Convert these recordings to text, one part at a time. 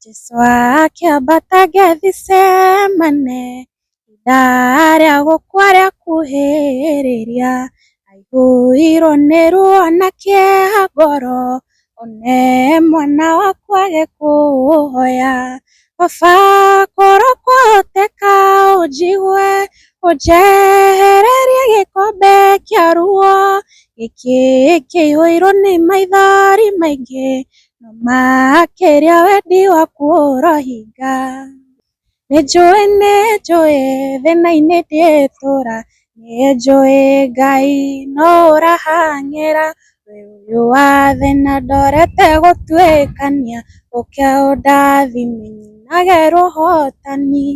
Jesũ akĩambata Gethisemane, ihinda rĩa gũkua rĩakuhĩrĩria, aihũirwo nĩ ruo na kĩeha ngoro, one mwana waku agĩkũhoya. Baba, korwo kwahoteka ũnjigue, ũnjehererie gĩkombe kĩa ruo gĩkĩ kĩihũirwo nĩ maithori maingĩ, no makĩria wendi waku ũrohinga. Nĩnjũĩ, nĩnjũĩ thĩna-inĩ ndĩtũra, nĩnjũĩ Ngai no ũrahang'ĩra, wĩ ũyũ wa thĩna ndorete gũtuĩkania, ũke ũndathime nyinage ũhotani.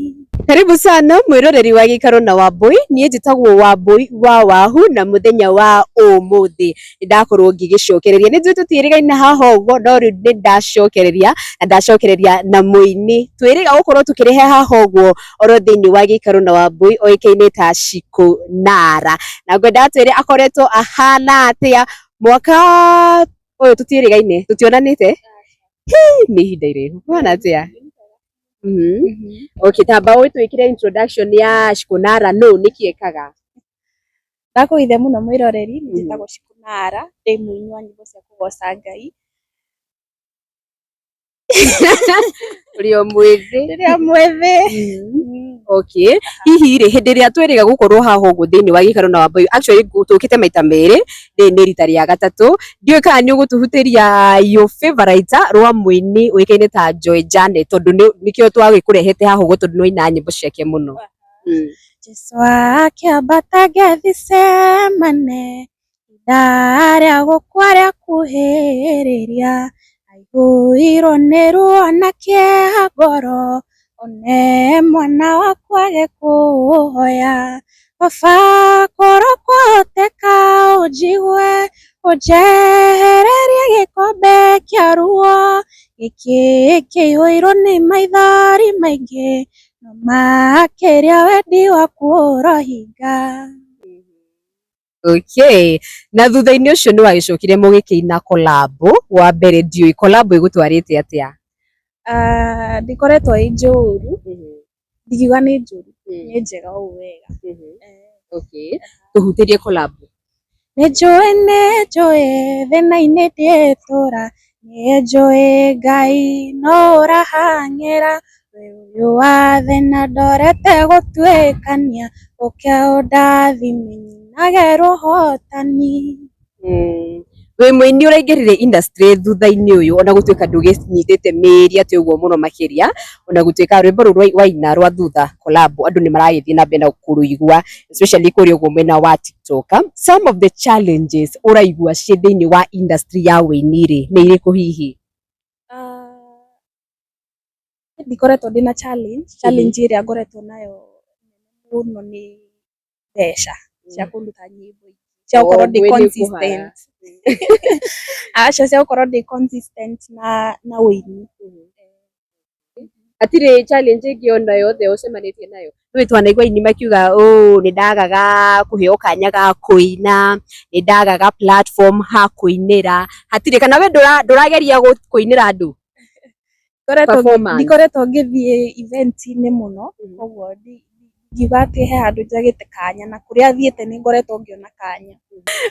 Karibu sana mwiroreri wa Gĩikaro na Wambui. Niĩ njĩtagwo Wambui wa Wahu, na mũthenya wa ũmũthĩ nĩndakorwo ngĩgĩcokereria. Nĩ njũĩ tũtiĩrĩgaine haha ũguo, no rĩu nĩ ndacokereria na ndacokereria na mũini twĩrĩga gũkorwo tũkĩrehe haha ũguo oro thĩinĩ wa Gĩikaro na Wambui, oĩkaine ta Shiko Nara, na ngwendaga twĩre akoretwo ahana atĩa mwaka ũyũ. Tũtiĩrĩgaine, tũtionanĩte nĩ ihinda iraihu. Kũhana atĩa? Okay, tamba ũtwĩkĩre introduction ya Shikonara, no nĩkĩ ekaga? Ndakũgeithia mũno mwĩroreri, njĩtagwo Shikonara, ndĩ mũini wa nyĩmbo cia kũgoca Ngai. Ũrĩ o mwĩthĩ. Rĩrĩa mwĩthĩ. Okay, hihi rĩ, hĩndĩ ĩrĩa twĩrĩga gũkorwo haha ũguo thĩinĩ wa Gĩikaro na Wambui, actually tũkĩte maita merĩ, rĩrĩ nĩ rita rĩa gatatũ, ndiũĩ kana nĩ ũgũtũhutĩria your favorite rwa mũini ũĩkaine ta Joy Janet, tondũ nĩkĩo twagĩkũrehete haha ũguo, tondũ nĩ waina nyĩmbo ciake mũno. Jesũ akĩambata Gethisemane, ihinda rĩa gũkua rĩakuhĩrĩria, aihũirwo nĩ ruo na kĩeha ngoro, one mwana waku agĩkũhoya. Baba, korwo kwahoteka ũnjigue, ũnjehererie gĩkombe kĩa ruo gĩkĩ kĩihũirwo nĩ maithori maingĩ, no makĩria wendi waku ũrohinga. Okay, na thutha-inĩ ũcio nĩ wagĩcokire mũgĩkĩina collab wa mbere. Ndiũĩ collab ĩgũtwarĩte atĩa? Ah, ndĩkoretwo ĩ njũru, ndingiuga nĩ njũru, nĩ njega o ũũ wega. Okay, tũhutĩrie collab. Nĩnjũĩ, nĩnjũĩ thĩna-inĩ ndĩtũra, nĩnjũĩ Ngai no ũrahang'ĩra, wĩ ũyũ wa thĩna ndorete gũtuĩkania, ũke ũndathime nyinage ũhotani. Wĩ mũini ũraingĩrire industry thutha-inĩ ũyũ, ona gũtuĩka ndũgĩnyitĩte mĩri atĩ ũguo mũno makĩria, ona gũtuĩka rwĩmbo rũrũ waina rwa thutha collab, andũ nĩ maragĩthiĩ na mbere na kũrũigua, especially kũrĩa ũguo mwena wa TikTok. Some of the challenges ũraigua ciĩ thĩinĩ wa industry ya ũini rĩ, nĩ irĩkũ hihi? Ndikoretwo ndĩna challenge. Challenge ĩrĩa ngoretwo nayo mũno nĩ mbeca cia kũruta nyĩmbo, cia gũkorwo ndĩ ngũĩ nĩ consistent. Aca, cia gũkorwo ndĩ consistent na ũini. Hatirĩ challenge ĩngĩ ona yothe ũcemanĩtie nayo? Nĩ twanaigua aini makiuga ũũ, nĩ ndagaga kũheo kanya ga kũina, nĩ ndagaga platform ha kũinĩra. Hatirĩ, kana we ndũrageria kũinĩra andũ? Performance. Ndikoretwo ngĩthiĩ event-inĩ mũno, koguo ndingiuga atĩ he handũ njagĩte kanya, na kũrĩa thiĩte nĩ ngoretwo ngĩona kanya.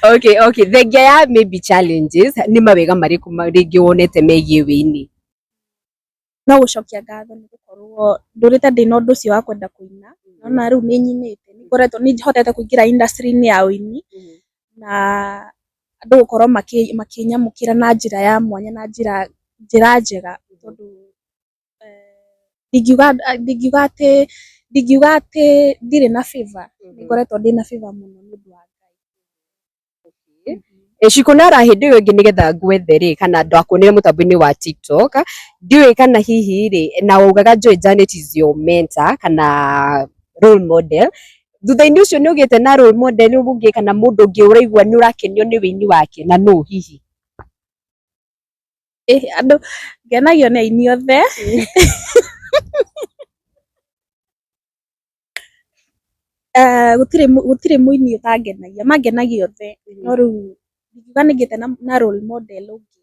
Okay, thengia ya maybe challenges, nĩ mawega marĩkũ rĩngĩ wonete megiĩ wĩini? No gũcokia ngatho nĩ gũkorwo ndũrĩte ndĩna ũndũ ũcio wa kwenda kũina, nona rĩu nĩ nyinĩte, nĩ ngoretwo nĩ hotete kũingĩra industry-inĩ ya ũini, na andũ gũkorwo makĩnyamũkĩra na njĩra ya mwanya na njĩra njega, tondũ ndingiuga atĩ ndirĩ na favor, nĩ ngoretwo ndĩna favor mũno nĩ ũndũ wa Ngai. Shikonara, hĩndĩ ĩyo ĩngĩ nĩgetha ngwethe rĩ, kana ndakuonire mũtambo-inĩ wa TikTok, ndiũĩ kana hihi rĩ, na waugaga Joy Janet is your mentor kana role model. Thutha-inĩ ũcio nĩ ũgĩte na role model ũngĩ, kana mũndũ ũngĩ ũraigua nĩ ũrakenio nĩ wĩini wake, na nũ hihi? Andũ ngenagio nĩ aini othe. Gũtirĩ mũini ũtangenagia, mangenagia othe, no rĩu ndingiuga nĩ ngĩte na role model ũngĩ,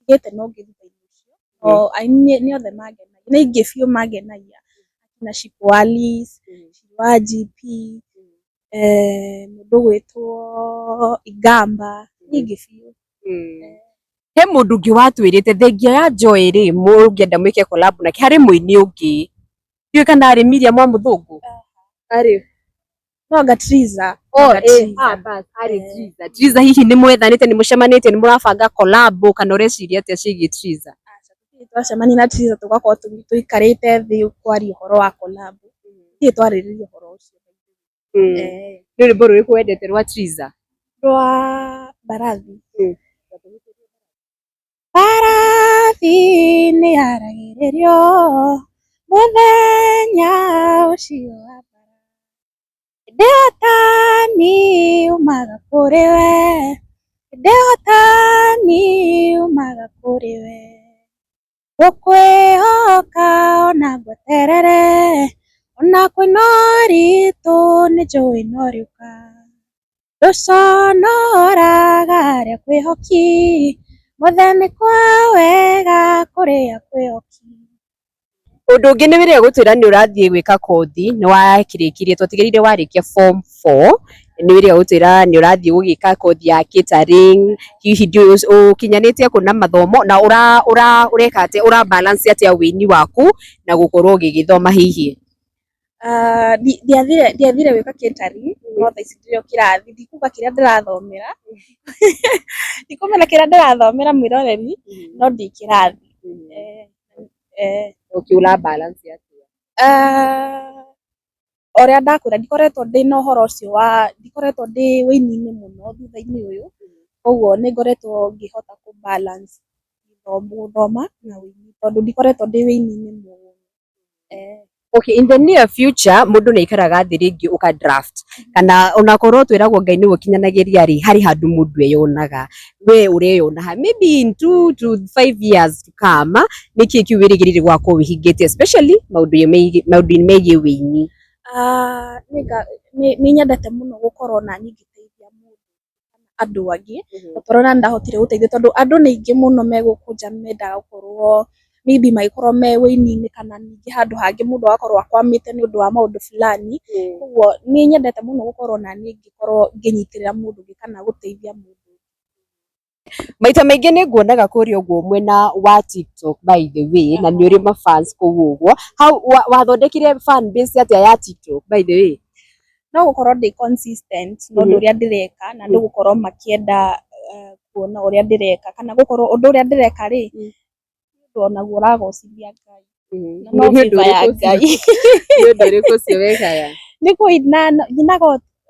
ngĩte na ũngĩ thutha-inĩ ũcio. No aini nĩ othe mangenagia, nĩ aingĩ biũ mangenagia, na Shiku Alice, wa GP, mũndũ ũgwĩtwo Igamba, nĩ aingĩ biũ. He mũndũ ũngĩ watwĩrĩte thengia ya Joy rĩ, mũngĩenda mwĩke collab nake harĩ mũini ũngĩ, ndiũĩ kana arĩ Miriam wa Mũthũngũ, arĩ No anga Triza. Oh, Anga Triza. Bas, arĩ Triza. Triza hihi nĩ mwethanĩte, nĩ mũcemanĩtie, nĩ mũrabanga collab kana ũreciria atĩa ciĩgiĩ Triza? Aca, tũtirĩ twacemania na Triza tũgakorwo tũikarĩte thĩ kwaria ũhoro wa collab. Tũtirĩ twarĩrĩria ũhoro ũcio. Nĩ rwĩmbo rũrĩkũ wendete rwa Triza? Rwa Mbarathi. Mbarathi nĩ yaragĩrĩrio mũthenya ũcio wa mbara, ĩndĩ ũhotani umaga kũrĩ we, ĩndĩ ũhotani umaga kũrĩ we. Ngũkwĩhoka ona ngweterere, ona kwĩna ũritũ nĩnjũĩ no ũrĩũka. Ndũconoraga arĩa akwĩhoki, mothe nĩ kwa wega kũrĩ akwĩhoki. Ũndũ ũngĩ nĩ wĩrĩga gũtwĩra nĩ ũrathiĩ gwĩka kothi, nĩ wakĩrĩkirie, twatigĩrĩire warĩkia form 4, nĩ wĩrĩga gũtwĩra nĩ ũrathiĩ gũgĩka kothi ya catering, hihi ndiũĩ ũkinyanĩtie kũ na mathomo na ũreka atĩa, ũra balance atĩa wĩini waku na gũkorwo ũgĩgĩthoma hihi? Ndiathire gwĩka catering, no thaa ici ndĩrĩ o kĩrathi, ndikuga kĩrĩa ndĩrathomera, ndikũmenya kĩrĩa ndĩrathomera mwĩroreri, no ndĩ kĩrathi. Okay, ũra balance atĩa? Ũrĩa ndakwĩra, ndikoretwo ndĩna ũhoro ũcio wa, ndikoretwo ndĩ wĩini-inĩ mũno thutha-inĩ ũyũ, koguo nĩ ngoretwo ngĩhota kũ balance gũthoma na wĩini, tondũ ndikoretwo ndĩ wĩini-inĩ mũno. Okay, in the near future mũndũ nĩ aikaraga thĩ rĩngĩ ũka draft, kana onakorwo twĩragwo Ngai nĩwe ũkinyanagĩria rĩ, harĩ handũ mũndũ eyonaga, we ũreyona ha maybe in 2 to 5 years to come, nĩkĩĩ kĩu wĩrĩgĩrĩire gũgakorwo wĩhingĩtie, especially maũndũ-inĩ megiĩ wĩini? Nĩ nyendete mũno gũkorwo na niĩ ngĩteithia mũndũ kana andũ angĩ, o ta ũrĩa ndahotire gũteithio, tondũ andũ nĩ aingĩ mũno me gũkũ nja mendaga gũkorwo maybe magĩkorwo me wĩini-inĩ, kana ningĩ handũ hangĩ mũndũ agakorwo akwamĩte nĩ ũndũ wa maũndũ fulani. Koguo nĩ nyendete mũno gũkorwo na niĩ ngĩkorwo ngĩnyitĩrĩra mũndũ ũngĩ kana gũteithia mũndũ. Maita maingĩ nĩ nguonaga kũrĩa ũguo mwena wa TikTok, by the way, na nĩ ũrĩ ma fans kũu ũguo. How wathondekire fan base atĩa ya TikTok, by the way? No gũkorwo ndĩ consistent na ũndũ ũrĩa ndĩreka, na andũ gũkorwo makĩenda kuona ũrĩa ndĩreka, kana gũkorwo ũndũ ũrĩa ndĩreka rĩ, nĩ ũndũ onaguo ũragocithia Ngai, na no Nĩ ũndũ favor ya ũrĩkũ ũcio? Ngai. Nĩ ũndũ ũrĩkũ ũcio wekaga? Nĩ kũina nyinaga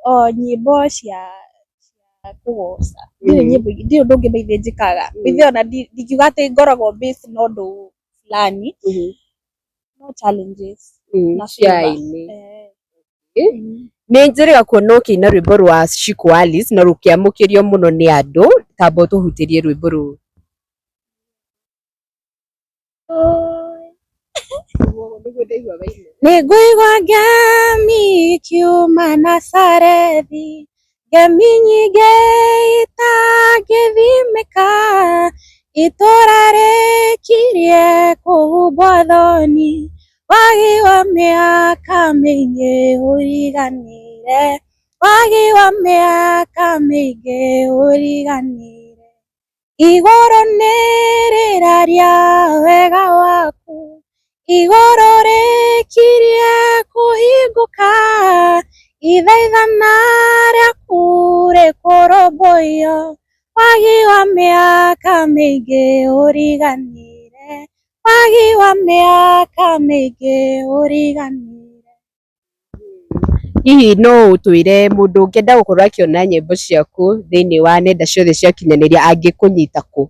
o nyĩmbo cia kũgoca, ndirĩ nyĩmbo ingĩ, ndirĩ ũndũ ũngĩ maithe njĩkaga maithe, ona ndingiuga atĩ ngoragwo based na ũndũ fulani, no challenges na cia favor. aini. Nĩ njĩrĩga kuona ũkĩina rwĩmbo rwa Shiku Alice na rũkĩamũkĩrio mũno nĩ andũ, tamba ũtũhutĩrie rwĩmbo rũu. Nĩ ngũigua ngemi ikiuma Nazarethi, ngemi nyingĩ itangĩthimĩka, itũra rĩkirie kũhumbwo thoni, wagi wa mĩaka mĩingĩ ũriganĩre, wagi wa mĩaka mĩingĩ ũriganĩre. Igũrũ nĩ rĩraria wega waku, igũrũ rĩkirie kũhingũka, ithaithana rĩaku rĩkũrũmbũiyo, wagi wa mĩaka mĩingĩ ũriganĩre, wagi wa mĩaka mĩingĩ ũriganĩre. Hihi no ũtwĩre, mũndũ ũngĩenda gũkorwo akĩona nyĩmbo ciaku thĩinĩ wa nenda ciothe cia ũkinyanĩria angĩkũnyita kũ?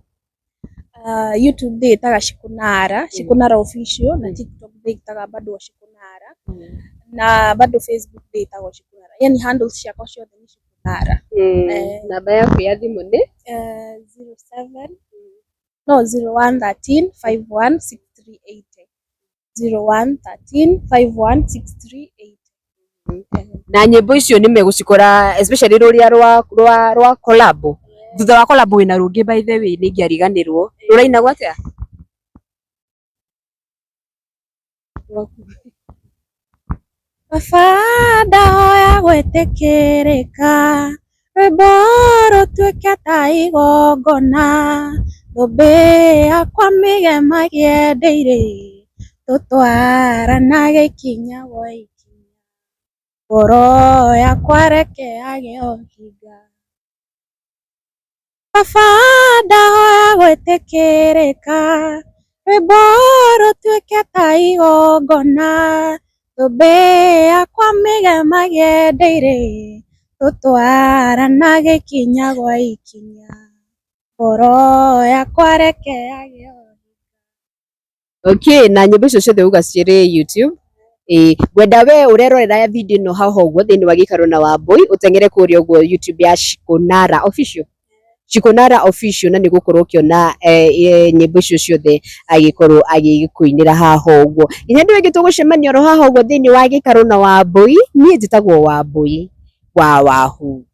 YouTube ndĩĩtaga Shikunara, Shikunara Official, na TikTok ndĩĩtaga bado Shikunara, na bado Facebook ndĩĩtagwo Shikunara, yani handles ciakwa ciothe nĩ Shikunara. Namba yaku ya thimũ nĩ? 07, no 01 13 51 6380, 01 13 51 6380. Na nyĩmbo icio nĩ megũcikora, especially rũrĩa rwa collab, thutha wa collab wĩna rũngĩ, by the way, nĩ ingĩariganĩrwo rũrainagwo atĩa? Twaku. Baba ndahoya gwĩtĩkĩrĩka, rwĩmbo rũtuĩke ta igongona, thũmbĩ yakwa mĩgemagie ndĩirĩ, tũtwaranage ikinya gwa ikinya, ngoro yakwa reke yage ũhinga. Baba ndahoya gwĩtĩkĩrĩka, rwĩmbo rũtuĩke ta igongona, thũmbĩ yakwa mĩgemagie ndĩirĩ, tũtwaranage ikinya gwa ikinya, ngoro yakwa reke yage ũhinga. Okay, na nyĩmbo icio ciothe uga cirĩ YouTube. Ĩĩ, ngwenda we ũrerorera video ĩno haha ũguo thĩinĩ wa gĩikaro na Wambui ũteng'ere kũrĩa ũguo YouTube ya Shikonara Official. Shikonara Official na nĩ ũgũkorwo ũkĩona nyĩmbo icio ciothe agĩkorwo agĩgĩkũinĩra haha ũguo. Nginya hĩndĩ ĩyo ĩngĩ tũgũcemania oro haha ũguo thĩinĩ wa gĩikaro na Wambui, niĩ njĩtagwo Wambui wa Wahu.